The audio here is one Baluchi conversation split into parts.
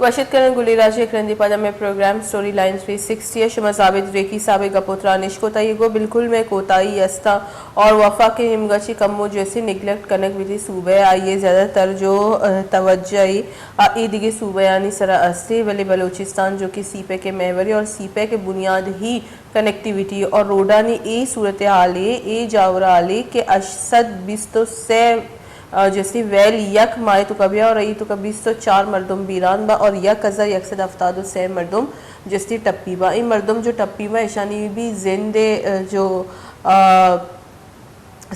وش اتک کنیں گلیں راج ءَ، یک رندے پدا مئے programme story line three sixty ءَ شما زابید ریکی صاحب ءِ گپ ءُ تران اشکتگ، ءُ گو بالکل مئے کوتاہی است اَنت اور وفاق ءِ نیمگ ءَ چہ کمو جیسے نیگلیکٹ کنگ بیتی صوبہ ءَ، آئی ءِ زیادہ تر جو، ءَ، توجہ ءَ آ اے دگہ صوبہانی سرا است اَنت، بلے بلوچستان جو کہ سی پیک ءِ محور اِنت اور سی پیک ءِ بنیاد ہی کنیکٹیویٹی اور روڈانی اے صورتحال اِنت، اے جاورحال اِنت کہ ہشت سد بیست ءُ سے، ءَ، جیسے ویل یک ماہ ءِ توکا بیا اور اے توکا بیست ءُ چار مردم بیران با اور یک ہزار یک سد ہفتاد ءُ سے مردم جستی ٹپی با۔ اے مردم جو ٹپی با، اشانی بھی زند ءِ، ءَ، جو، ءَ،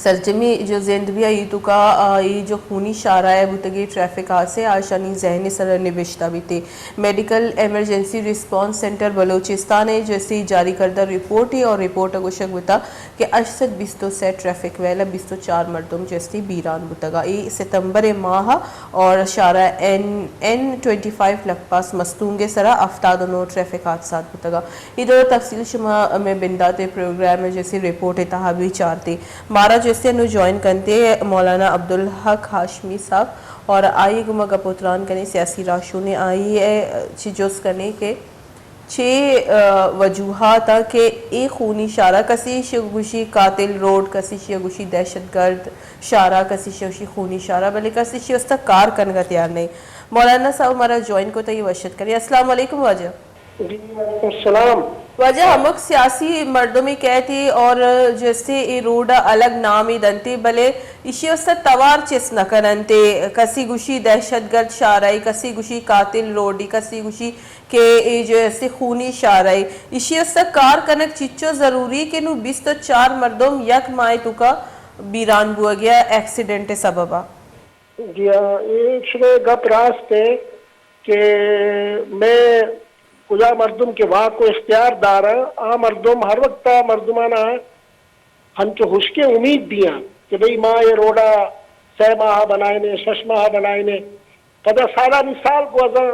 سرجمی جو زند بیا، اے توکا، ءَ، اے جو خونی شاہراہ ءَ بوتگیں ٹریفک حادثہ، آ اشانی ذہن ءِ سرا نبشتہ بیتے۔ Medical emergency response centre Balochistan ءَ جیسے جاری کردہ رپورٹ اِنت اور رپورٹ ءَ گوشگ بوتا کہ ہشت سد بیست ءُ سے ٹریفک ویل ءَ بیست ءُ چار مردم جستی بیران بوتگ اَنت۔ اے ستمبر ءِ ماہ ءَ اور شاہراہ این، این ٹوئنٹی فائیو لکپاس مستونگ ءِ سرا ہفتاد ءُ نو ٹریفک حادثات بوتگ اَنت۔ اے دور تفصیل شما مئے بندات ءِ پروگرام ءَ جیسے رپورٹ ءِ تہا بھی چارتے۔ مارا جیسے انو جوائن کنتے مولانا عبدالحق ہاشمی صاحب اور آئی گما گپ ءُ تران کنیں، سیاسی راہشونے، آئی ءَ چہ جست کنیں کہ چے، ءَ، وجوہات اَنت کہ اے خونی شاہراہ، کسے ایشی گوشی قاتل روڈ، کسے ایشی گوشی دہشت گرد شاہراہ، کسے ایشی گوشی خونی شاہراہ، بلے کسے ایشی واسطہ کار کنگا تیار نہ اِنت۔ مولانا صاحب مارا جوائن کتا، اے وش اتک کنیں۔ السلام علیکم واجہ۔ جی، وعلیکم السلام۔ واجہ، ہمک سیاسی مردمے کہتے اور جیسے اے روڈ ءَ الگ نامے دنتے، بلے ایشی واسطہ توار چست نہ کننتے۔ کسے گوشی دہشت گرد شاہراہے، کسے گوشی قاتل روڈے، کسے گوشی کہ اے جو استے خونی شاہراہے، ایشی است کار کنگ چچو ضروری کہ نوں بیست ءُ چار مردم یک ماہ توکا بیران بوگیا ایکسیڈنٹ سببا۔ جی ہاں، اے شمئے گپ راست ہے کہ میں کجا مردم کہ واک و اختیار داراں، آ مردم ہر وقت آ مردمانا ہنچو ہشکیں امید دیاں کہ بھئی ما اے روڈا سہ ماہ بنائینے، شش ماہ بنائینے، پدا سالانی سال گوزاں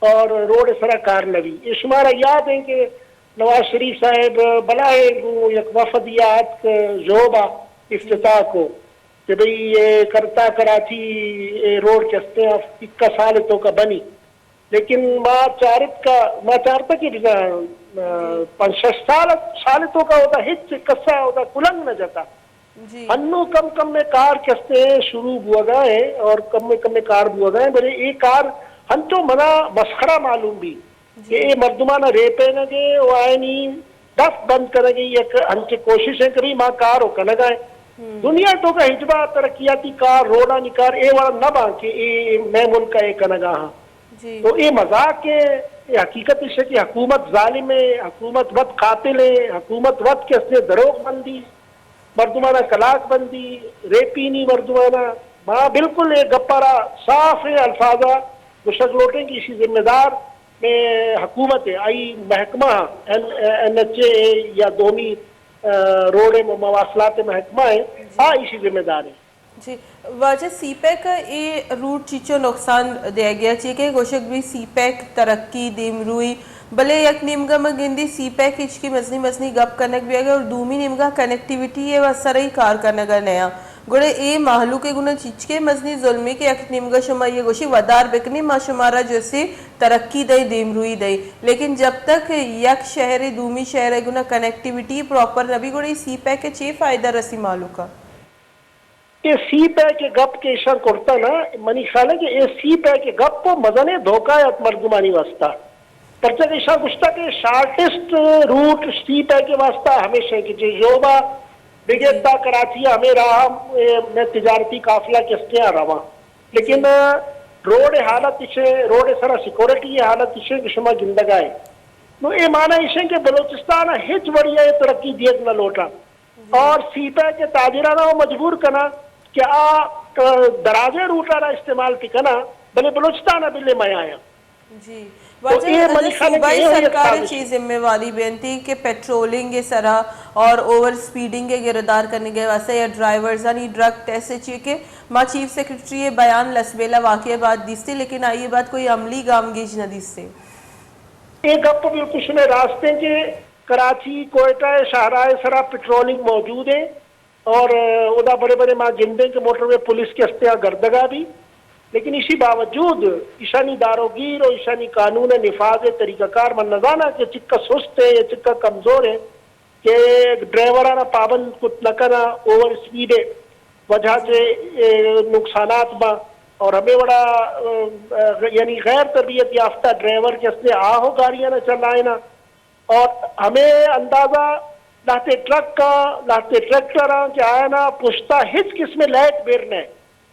اور روڈ سرا کار نہ بی۔ اے شمارا یاد ہیں کہ نواز شریف صاحب بلاہیں گوں یک وفدی آتک ژوبا افتتاح کو کہ بھئی اے کرتا کراچی اے روڈ کہ استے اکا سال توکا بنی۔ لیکن ما چارتکا، ما چارتا کہ بزاں، آ، پنچ شش سال، سال توکا اودا ہچ کسا اودا کلنگ نہ جتا۔ جی۔ انو کم کم میں کار کستے ہیں شروع بوگا ہے اور کم میں کم میں کار بوگا ہے، بلے اے کار ہنچو منا مسخرہ معلوم بی جی۔ کہ اے مردمانا ریپینگے و آئینی دست بند کنگے یک ہنچے کوشش ہیں کہ بھئی ما کار و کنگا ہے۔ ہم۔ دنیا توکا ہچبا ترقیاتی کار، روڈانی کار اے وڑا نہ باں کہ اے میں ملک اے کنگا ہاں۔ جی۔ تو اے مذاق ہے، اے حقیقت اش ہے کہ حکومت ظالم ہے، حکومت وت قاتل ہے، حکومت وت کسے دروغ بندی، مردمانا کلاگ بندی، ریپینی مردمانا۔ ما بالکل اے گپارا صاف اے الفاظا گوشگ لوٹیں کہ اسی ذمہ دار میں حکومت ہے، آئی محکمہ، این، این ایچ اے یا دومی، آ، روڈ مواصلات محکمہ ہے، جی۔ آ اسی ذمہ دار ہے۔ جی، واجہ سی پیک ء اے روٹ چیچو نقصان دیگیا چی کہ گوشگ بی سی پیک ترقی دیمروئی، بلے یک نیمگا ما گندی سی پیک ہچکی مزنی مزنی گپ کنگ بیگا اور دومی نیمگا کنیکٹیویٹی ء و سرئی کار کنگا نیا۔ گڑا اے مہلوک ء گنا چیچکے مزنی ظلمے کہ یک نیمگا شما یہ گوشی ودار بکنی ما شمارا جیسے ترقی دئی دیمروئی دئی، لیکن جب تک یک شہر دومی شہر ء گنا کنیکٹیویٹی پراپر نبی گڑا اے سی پیک ء چے فائدہ رسی مہلوکا؟ اے سی پیک ء گپ کہ ایشاں کرتہ نا، منی خیال ء کہ اے سی پیک ء گپ ء مزنیں دھوکہ ات مردمانی واسطہ۔ پرچہ کہ ایشاں گوشتہ کہ شارٹسٹ روٹ سی پیک ء واسطہ ہمیش ہے کہ چہ ژوبا بگر تا کراچی ء ہمے راہ ء، اے، میں تجارتی قافلہ کستیاں رواں۔ لیکن روڈ ء حالت اش ہے، روڈ ء سرا سیکورٹی ء حالت اش ہے کہ شما گندگا ہے۔ نو اے معنی اش ہے کہ بلوچستان ء ہچ وڑیا اے ترقی دیگ نہ لوٹاں۔ اور سی پیک ء تاجرانا و مجبور کناں کہ آ، آ، درازیں روٹانا استعمال بکناں، بلے بلوچستان ء بلے میایاں۔ جی۔ تو واجہ، اے منی خیال ء کہ صوبائی اے ہم یک سرکار سازش چی ہے۔ ذمہ واری بینتی کہ پیٹرولنگ ء سرا اور اوور سپیڈنگ ء گردار کنگ ء واسطہ یا ڈرائیورزانی ڈرگ ٹیسٹ ء چی کہ ما چیف سیکرٹری ء بیان لسبیلہ واقعہ بعد دیستے، لیکن آئی بعد کوئی عملی گامگیج نہ دیستے۔ اے گپ بالکل شمئے راست ہیں کہ کراچی، کوئٹہ ء شاہراہ ء سرا پٹرولنگ موجود ہے اور، ء، ادا بڑے بڑے ما گندیں کہ موٹروے پولیس کے ہستے آ گردگا بھی۔ لیکن ایشی باوجود ایشانی داروگیر و ایشانی قانون نفاذ طریقہ کار من نزاناں کہ چکا سست ہے یا چکا کمزور ہے کہ ڈرائیورانا پابند کت نہ کناں، اوور اسپیڈ ہے وجہ سے اے، نقصانات با۔ اور ہمیں وڑا، اے، یعنی غیر تربیت یافتہ ڈرائیور کس نے آہو گاڑیاں نہ چلائنا۔ اور ہمیں اندازہ لہتے ٹرک کا، لہتے ٹریکٹر آں کہ آیانا پشتا ہچ قسم لائٹ بیر نہ۔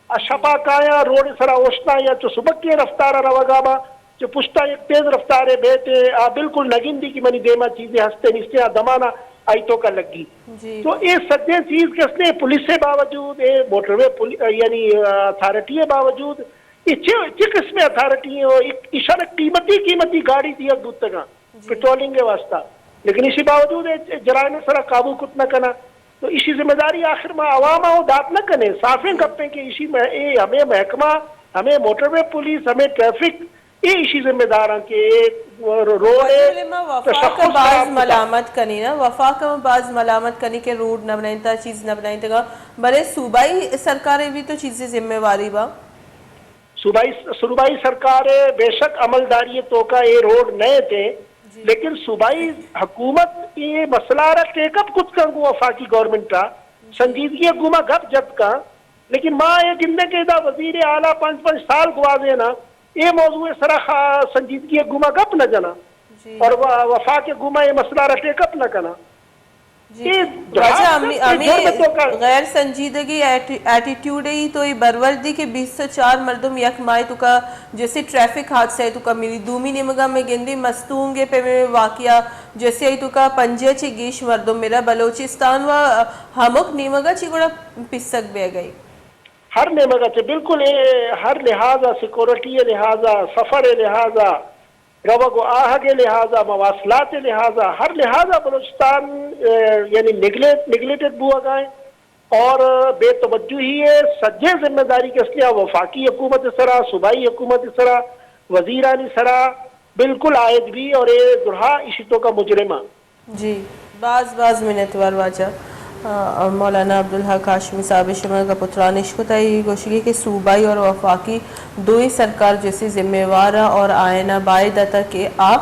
آ شپا کایاں روڈ سرا اوشتاں یا چو سبکیں رفتارا روگا با، چو پشتا یک تیز رفتارے بیتے، آ بالکل نگندی کہ منی دیما چیزے ہستے نیستے، آ دمانا آئی توکا لگی۔ جی۔ تو اے سجیں چیز کس نے پولیس باوجود، اے موٹروے پولی-، یعنی اتھارٹی باوجود، اے چہ، چہ قسم اتھارٹی ہیں؟ ایشان قیمتی، قیمتی گاڑی دیگ بوتگاں۔ جی۔ پٹرولنگ ءِ واستہ، لیکن ایشی باوجود اے جرائم ءِ سرا قابو کت نہ کناں۔ تو ایشی ذمہ داری آخر ما عوام ءَ دات نہ کنیں۔ صافیں گپ ایں کہ ایشی مح-، اے ہمے محکمہ، ہمے موٹروے پولیس، ہمے ٹریفک، اے ایشی ذمہ دار ایں کہ اے روڈ ءِ تشخص خراب کتا۔ وفاق ءَ باز ملامت کنی نا، وفاق ءَ باز ملامت کنی کہ روڈ نہ بنائینتا، چیز نہ بنائینتگا، بلے صوبائی سرکار ءِ بھی تو چیزے ذمہ واری با۔ صوبائی، صوبائی سرکار ءِ بے شک عملداری ءِ توکا اے روڈ نہ ایں تے، جی۔ لیکن صوبائی حکومت اے مسئلہ را ٹیک اپ کت کن گوں وفاقی گورنمنٹ ءَ، جی۔ سنجیدگی ءَ گوما گپ جت کن، لیکن ما اے گندیں کہ ادا وزیر اعلیٰ پنچ پنچ سال گوازیناں، اے موضوع ءِ سرا خا-، سنجیدگی ءَ گوما گپ نہ جناں، جی۔ اور و-، وفاق ءَ گوما اے مسئلہ را ٹیک اپ نہ کناں۔ جی۔ اے واجہ، جہاز ہمیں، صرف اے ہمیں جرم توکا۔ غیر سنجیدگی ایٹی-، ایٹیٹیوڈ ای تو اے بروردی کہ بیست و چار مردم یک ماہ توکا جیسے ٹریفک حادثہ توکا مری۔ دومی نیمگا میں گندی مستونگ ءِ پیمیں واقعہ جیسے ای توکا پنجاہ چہ گیش مردم مرا۔ بلوچستان و ہمک نیمگا چی گڑا پسک بہ گئی۔ ہر نیمگا چہ بالکل اے ہر لحاظا، سیکورٹی ءِ لحاظا، سفر ءِ لحاظا، روگ و آہگ ءِ لحاظا، مواصلات ءِ لحاظا، ہر لحاظا بلوچستان، اے، یعنی نگلیٹ-، نگلیٹڈ بوگا ایں اور بے توجہی ءِ سجیں ذمہ داری کس نے وفاقی حکومت ءِ سرا، صوبائی حکومت ءِ سرا، وزیرانی سرا بالکل عائد بی اور اے درہا ایشی توکا مجرم ایں۔ جی، باز باز منتوار واجہ، آ، مولانا عبدالحق ہاشمی صاحب، شما گپ و تران اشکتا، ای گوشگی کہ صوبائی اور وفاقی دوئی سرکار جیسے ذمہ وار اور آئینا باید اتا کہ آ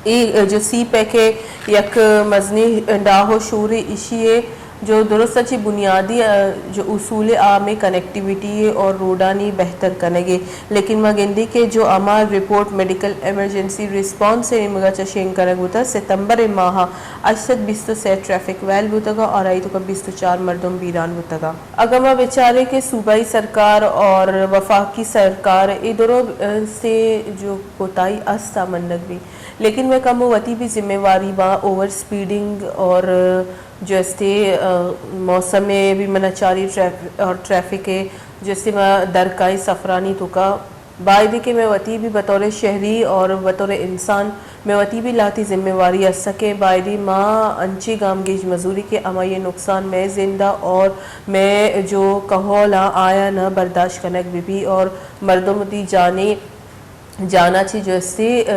ای جو سی پیک ءِ یک مزنیں ڈاہ و شورے ایشی ءِ جو درست ءَ چہ بنیادی، آ، جو اصول ءِ آ ہمے کنیکٹیویٹی ءِ اور روڈانی بہتر کنگ ءِ۔ لیکن ما گندی کہ جو ہما رپورٹ میڈیکل ایمرجنسی ریسپانس ءِ نیمگ ءَ چہ شنگ کنگ بوتگ، ستمبر ءِ ماہ ءَ ہشت سد بیست و سے ٹریفک ویل بوتگ اور آئی توکا بیست و چار مردم بیران بوتگ۔ اگاں ما بچاریں کہ صوبائی سرکار اور وفاقی سرکار اے درو، آ، سے جو کوتاہی است آ منگ بی۔ لیکن میں کمو وتی بھی ذمہ واری باں، اوور اسپیڈنگ اور جو استے، آ، موسم ءِ بھی منا چاری ٹریف-، اور ٹریفک ءِ جو استے ما درکائیں سفرانی توکا باید کہ میں وتی بھی بطور شہری اور بطور انسان میں وتی بھی لہتی ذمہ واری است کہ بایدی ما انچیں گامگیج مزوری کہ ہمائی نقصان میں زندہ اور میں جو کہولاں آیاں نہ برداشت کنگ بہ بی اور مردم وتی جانے جانا چی جو استی، آ،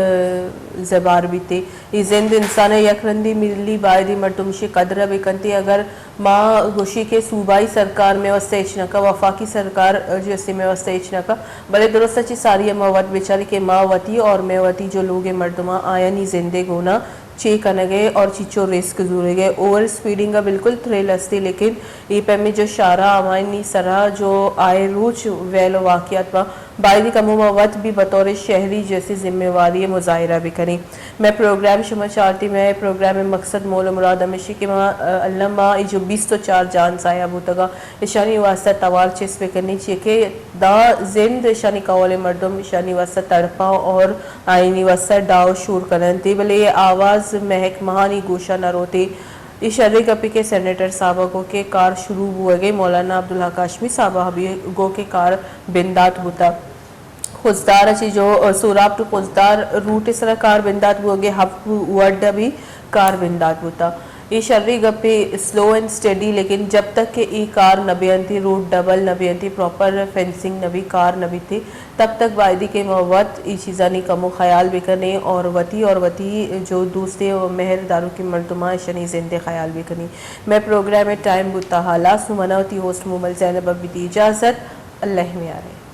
زبار بیتے۔ ای زند انسان یک رندی ملی، بایدی مردم شی قدر بکنتے۔ اگر ما گوشی کہ صوبائی سرکار میں واسطہ ہچ نہ کا، وفاقی سرکار جو استی میں واسطہ ہچ نہ کا، بلے درست چی ساری ما وت بچاری کہ ما وتی اور میں وتی جو لوگ مردماں آیانی زندے گونا چے کنگ ء اور چیچو ریسک زورگ ء۔ اوور اسپیڈنگ ء بالکل تھرل استی، لیکن اے پیمیں جو شاہراہ آوانی سرا جو آئے روچ ویل و واقعات باں، بایدی کمو ما وت بھی بطور شہری جیسی ذمہ واری مظاہرہ بکنیں۔ میں پروگرام شما چارتی، میں پروگرام مقصد مول و مراد ہمیشی کہ ما، ا، الما ای جو بیست و چار جان ضائع بوتگا، اشانی واسطہ توار چست بکنی، چیئے کہ دا زند اشانی کہول مردم اشانی واسطہ تڑپا اور آئینی واسطہ ڈاہ و شور کننتی، بلے اے آواز مہک مہانی گوشا نہ روتی۔ اے شریں گپے کہ سینیٹر صاحبا گو کہ کار شروع بوئگے، مولانا عبدالحق ہاشمی صاحبا بھی گو کہ کار بندات بوتا۔ خضدار چی جو، ا، سوراب ٹو خضدار روٹ سرا کار بندات بوگے، ہفت وڈ بھی کار بندات بوتا۔ اے شریں گپے، سلو اینڈ سٹیڈی، لیکن جب تک کہ اے کار نہ بینتی، روڈ ڈبل نہ بینتی، پراپر فینسنگ نہ بی، کار نہ بیتی، تب تک بایدی کہ ما وت اے چیزانی کمو خیال بکنیں اور وتی اور وتی جو دوستے و مہر داروکی مردماں اشانی زندے خیال بکنیں۔ میں پروگرام ٹائم بوتا ہلاس نو، منا وتی ہوسٹ مومل زینب ء بدی اجازت۔ اللہ میارے۔